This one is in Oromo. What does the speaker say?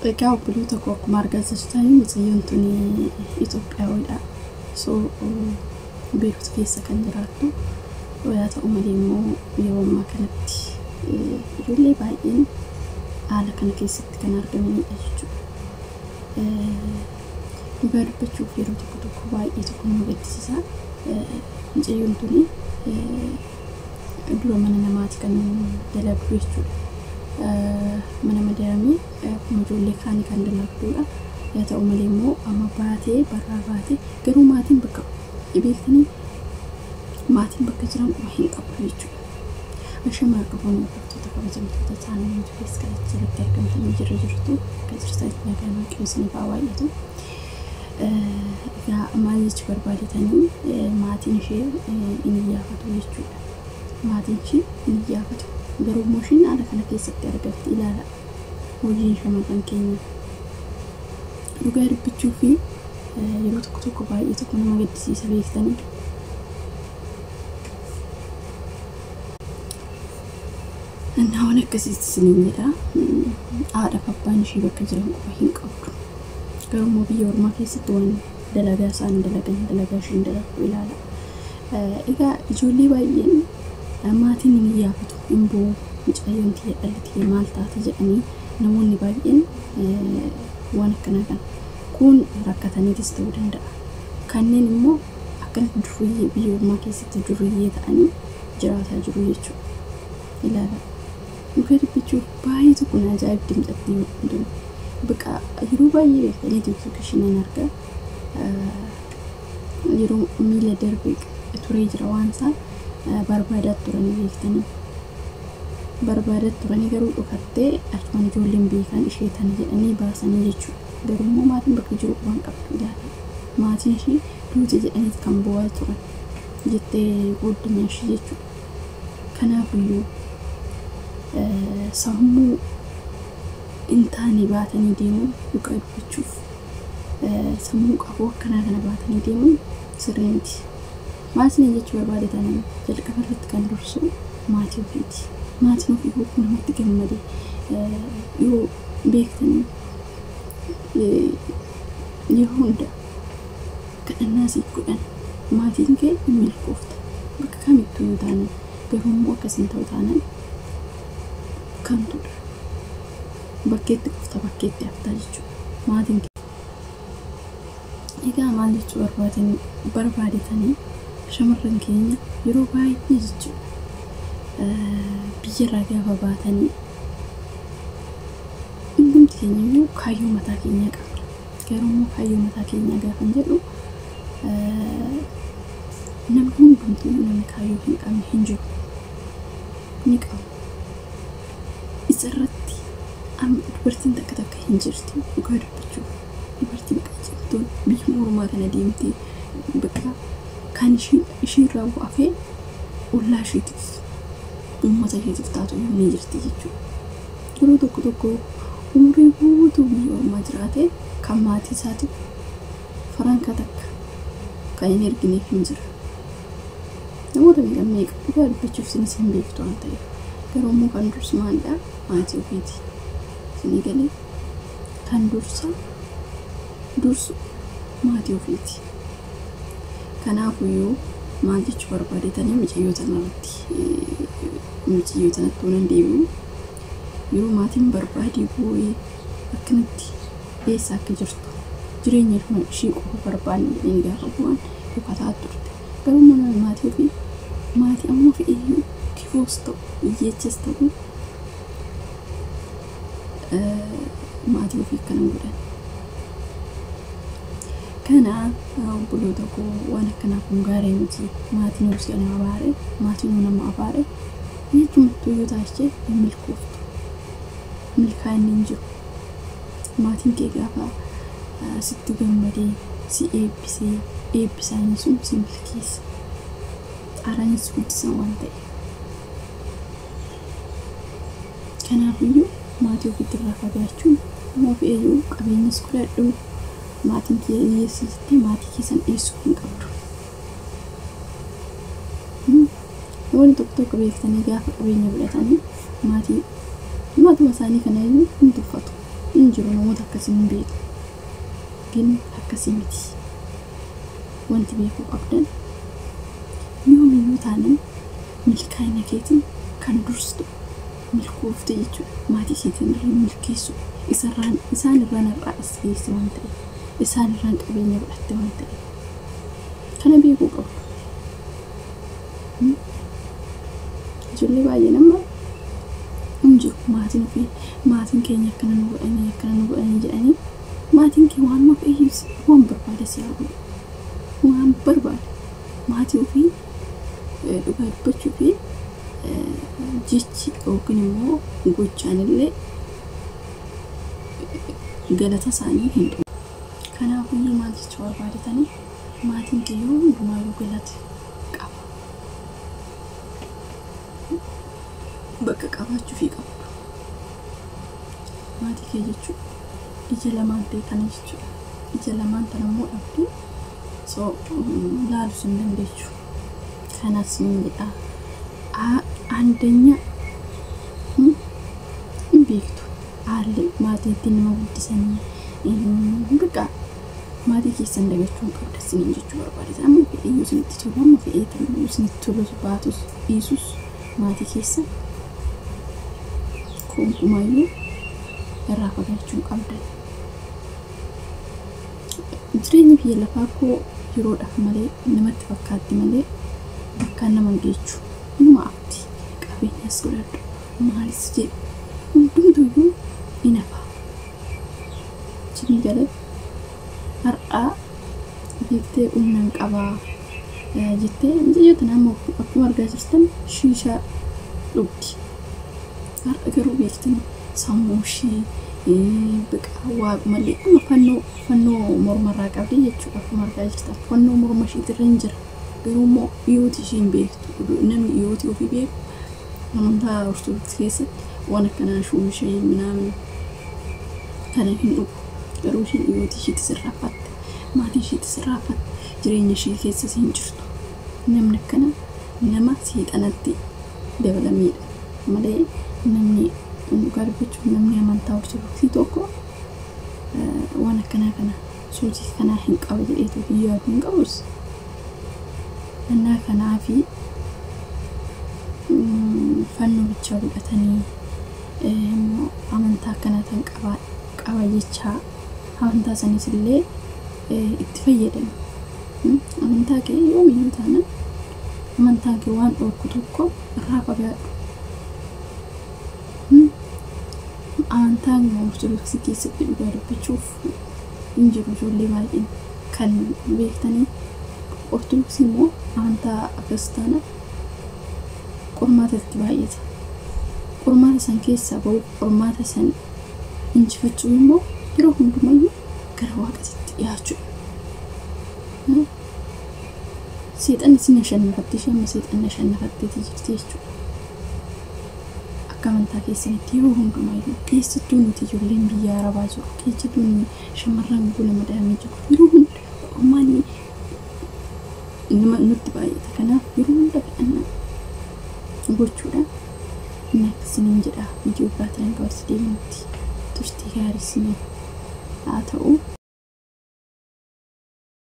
Egaa obboloota koo, akkuma argaa jirtan mucayyoon tun Itoophiyaawidha. So Beerut keessa kan jiraattu yaa ta'u malee immoo yeroo ammaa kanatti ijoollee baay'een haala kana keessatti kan argamanidha jechuudha. Dhugaa dubbachuuf yeroo tokko tokko baay'ee tokko nama gaddisiisa. Mucayyoon tuni dura mana namaati kan dalagdu jechuudha. Mana madaamii akkuma ijoollee kaanii kan dalagdudha. Yaa ta'u malee immoo amma baatee barraa baatee garuu maatiin bakka beektanii maatiin bakka jiran quba hin qabdu jechuudha. Ashamaa qabuun hordoftoota kabajamtoota chaanal YouTube kanatti jalatti argamtanii jirra jirtu, akka jirtanitti nagaan Waaqayyo isiniif haa baay'atu. Egaa maal jechuu barbaadetanii, maatiin ishee hin iyyaafatu jechuudha. Maatiin ishee hin iyyaafatu. Garuu immoo ishiin haala kana keessatti argamti, ilaala. Hojiin shamarran keenya. Dhugaa dubbachuu fi yeroo tokko tokko baay'ee tokko nama gaddisiisa beektanii. Innaa waan akkasiitti isiniin jedha. Haadha fi abbaan ishee bakka jiran quba hin qabdu. Garuu immoo biyya ormaa keessatti waan dalagaa isaan dalagan, dalagaa isheen dalagdu ilaala. Egaa ijoollee baay'een maatiin hin iyyaafatu, hin boo'u. Mucayyoon tiyya, dhalli tiyya maal taate jedhanii namoonni baay'een waan akkanaa kana. Kun rakkataniitis ta'uu danda'a. Kanneen immoo akkanatti duriyyee biyya ormaa keessatti duriyyee ta'anii jiraataa jiru jechuudha. Ilaala. Dhugaa dubbachuuf baay'ee tokko na ajaa'ibdi mucattiin tun. Bakka yeroo baay'ee beektanii TikTok ishii nan arga. Yeroo miila darbe turee jira waan isaa barbaadaa turanii beektanii. Barbaadaa turanii garuu dhokattee achumaan ijoolleen beekan ishee tana jedhanii baasanii jechuudha. Garuu immoo maatiin bakka jiru waan qabdu, ilaala. Maatiin ishee duute jedhaniit kan bo'aa turan jettee guddina ishee jechuudha. Kanaafiyyuu sammuu hin taane baatanii deemuun, dhugaa dubbachuuf sammuu qabu akkanaa kana baatanii deemuun sirrii miti. Maal isin jechuu barbaadetanii, jalqaba irratti kan dursu maatii ofiiti. Maatiin ofii yoo namatti gammade yoo beektanii yeroo hunda kadhannaa siif godhan maatiin kee hin milkoofta. Bakka kamittuu yoo taanan, garuu immoo akkas hin ta'u taanan kamtudha. Bakkeetti qofta, bakkeetti haftaa jechuudha. Maatiin kee. Egaa maal jechuu barbaadetanii, shamarran keenya yeroo baay'ee jechuudha. Biyyarraa gaafa baatanii hundumti keenya iyyuu kaayyoo mataa keenyaa qabna. Garuu immoo kaayyoo mataa keenyaa gaafa jedhu namni hundumtuu, namni kaayyoo hin qabne hin jiru. Ni qabu. Isa irratti amma dubartiin takka takka hin jirti dhugaa dubbachuuf. Dubartii bakka cimtuun biyya ormaa kana deemtee bakka kan ishiirraa bu'afee ollaa isheetiif, uummata isheetiif taatu ni jirti jechuudha. Yeroo tokko tokko umurii guutuu biyya ormaa jiraate kan maatii isaatiif faranka takka kan hin ergineef hin jira. Namoota meeqa meeqa dhugaa dubbachuuf isinis hin beektu waan ta'eef. Garuu immoo kan dursu maalidha? Maatii ofiiti. Isinii galee, kan dursa dursu maatii ofiiti. Kanaafuyyuu maal jechuu barbaadetanii, mucayyoo tanarratti, mucayyoo tanatti waan deebi'u, yeroo maatiin barbaadee boo'ee akkanatti eessa akka jirtu jireenya ishii qofa barbaanne jedhanii gaafa bu'an dhokataa turte. Garuu immoo maatii ofii, maatii amma ofii iyyuu kifoos ta'u hiyyeechas ta'u maatii ofii akkana godhan. Kana obboloota koo, waan akkanaa kun gaarii miti. Maatiin yoo nama abaare, maatiin yoo nama abaare jechuumattuu yoo taasise hin milkooftu. Milkaa'inni hin jiru. Maatiin kee gaafa sitti gammadee si eebbisee eebbisaanii sun si milkeessa. Xaaraanis si guddisan waan ta'eef. Kanaafiyyuu maatii ofiitti irraa fagaachuun nama ofii eeyyuu qabeenyas godhadhu, maatiin kee hiyyeessa jettee maatii keessan dhiyeessuu hin qabdu. Namoonni tokko tokko beektanii gaafa qabeenya godhatanii maatii maatuma isaanii kana iyyuu hin tuffatu. Hin jiru namoota akkasii hin beeku. Gin akkasii miti. Wanti beekuu qabdan yoomiyyuu taanan milkaa'ina keetiin kan dursitu milkoofte jechuudha. Maatii keetiin irra milkeessu. Isaan irraan har'aa as geesse waan ta'eef. Isaan irraan qabeenya godhatte waan ta'eef. Kana beekuu qabdu. Ijoollee baay'ee nama hin jiru maatiin ofii maatiin keenya akkana nu godhanii akkana nu godhanii jedhanii maatiin kee waan mafeeyyuu waan barbaade si haa godhu. Waan barbaade maatii ofii dhugaa dubbachuu fi jechi yookiin immoo gochaan illee galata isaanii hin dhumu. Kanaafiyyuu maal jechuu barbaadetanii maatiin kee yoo hundumaayyuu galata qaba. Bakka qabaachuufii qabdu. Maatii kee jechuun ija lamaan ta'e kana jechuudha. Ija lamaan tana immoo dhabdee so laalus hin dandeechu. Kanas ni jedha. አንደኛ hin beektu haalli maatii ittiin nama guddisanii በቃ maatii keessan dagachuu hin qabda isiniin jechuu barbaade. Amma fedhee isinitti tolu amma fedhee isinitti tolus baatus dhiisus maatii keessa konkumaayyuu irraa fagaachuu hin qabdan. Jireenyi biyya lafaa koo yeroodhaaf malee namatti fakkaatti malee bakkaan nama hin geechu. Inuma abdi qabeenyas godhadhu maalis jedhu hundumtuyyuu ni nafa. Jimii galee har'aa jettee humnaan qabaa jettee mucayyoo tana amma akkuma argaa jirtan shiishaa dhugdi. Har'a garuu beektanii sammuu ishee biqaa waaqumallee amma fannoo mormarraa qabdi jechuudha akkuma argaa jirtan fannoo morma isheetirra hin jira. Garuu immoo dhiyooti ishee hin beektu. Namni dhiyooti ofii beeku amantaa Ortodoksii keessatti waan akkanaa shuumishee minaamin kana hin dhugu. Garuu isheen dhiyooti isheetti sirraaffatte maatii isheetti sirraaffatte jireenya ishee keessas hin jirtu. Namni akkana nama seexanatti dabalameedha malee namni dhugaa dubbachuuf namni amantaa Ortodoksii tokko waan akkanaa kana suutii kanaa hin qaba jedheetu yaadu hin qabus. Innaa kanaafi fannoo bichaa godhatanii amantaa akkanaa tan qaba jechaa amantaa sanis illee itti fayyadamu. Amantaa kee yoomiyyuu taanaan amantaa kee waan dhorku tokko irraa fagaadhu. Amantaan Ortodoksii keessatti dhugaa dubbachuuf hin jiru ijoollee baay'een kan beektanii. Ortodoksii immoo amantaa kiristaanaa qormaata itti baay'ata. Qormaata san keessaa bahuuf qormaata san injifachuu immoo yeroo hundumayyuu gara waaqatti dhiyaachuudha. Seexanni si nashannafatte ishee amma seexanni nashannafatteeti jirti jechuudha. Akka amantaa keessanitti yeroo hundumayyuu keessattuu nuti ijoolleen biyya Arabaa jiru keessattuu shamarran gola madaamii jiru yeroo hunda qormaanni nutti baay'ata. Kanaaf yeroo hunda kadhannaa gochuudha. Inni akkasiniin jedha viidiyoo biraatiin hanga walitti deebinutti turtii gaarii isiniif haa ta'u.